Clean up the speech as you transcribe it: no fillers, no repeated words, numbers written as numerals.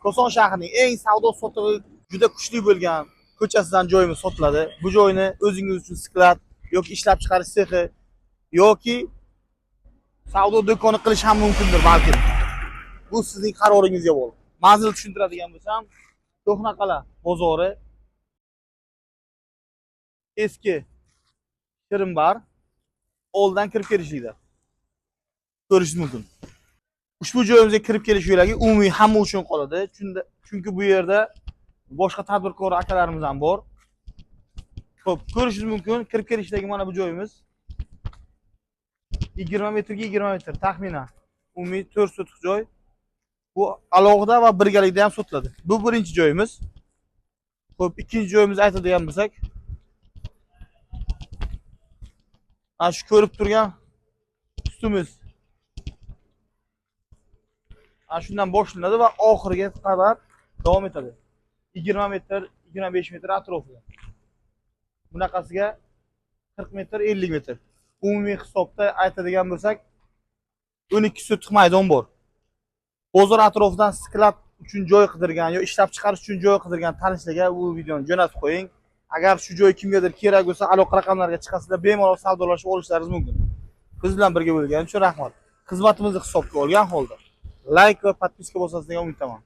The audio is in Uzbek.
Koson shahrining eng savdo sotig'i juda kuchli bo'lgan ko'chasidan joyimiz sotiladi. Bu joyni o'zingiz uchun склад yoki ishlab chiqarish sexi yoki savdo do'koni qilish ham mumkindir balkim. Bu sizning qaroringizga bog'liq. Manzil tushuntiradigan bo'lsam, Ko'hnaqal'a bozori, eski Shirinbar oldidan kirib kelishlikda ko'rishingiz mumkin. Ushbu joyimizga kirib kelish yo'lagi umumiy, hamma uchun qoladi. Chunki bu yerda boshqa tadbirkor akalarimiz ham bor. Xo'p, ko'rishingiz mumkin, kirib kelishdagi mana bu joyimiz 20 metrga 20 metr taxminan. Umumiy 4 sotix joy. Bu alohida va birgalikda ham sotiladi. Bu birinchi joyimiz. Xo'p, ikkinchi joyimizni aytadigan bo'lsak, mana shu ko'rib turgan ustimiz. Ana shundan boshlanadi va oxiriga qadar davom etadi. 20 metr, 25 metr atrofida. Bunaqasiga 40 metr, 50 metr. Umumiy hisobda aytadigan bo'lsak, 12 sotix maydon bor. Bozor atrofidan склад uchun joy qidirgan yo ishlab chiqarish uchun joy qidirgan tanishlarga bu videoni jo'natib qo'ying. Agar shu joy kimgadir kerak bo'lsa, aloqa raqamlariga chiqasizlar, bemalol savdolashib olishlaringiz mumkin. Biz bilan birga bo'lganingiz uchun rahmat. Xizmatimizni hisobga olgan holda layk va подписка bosasiz degan umiddaman.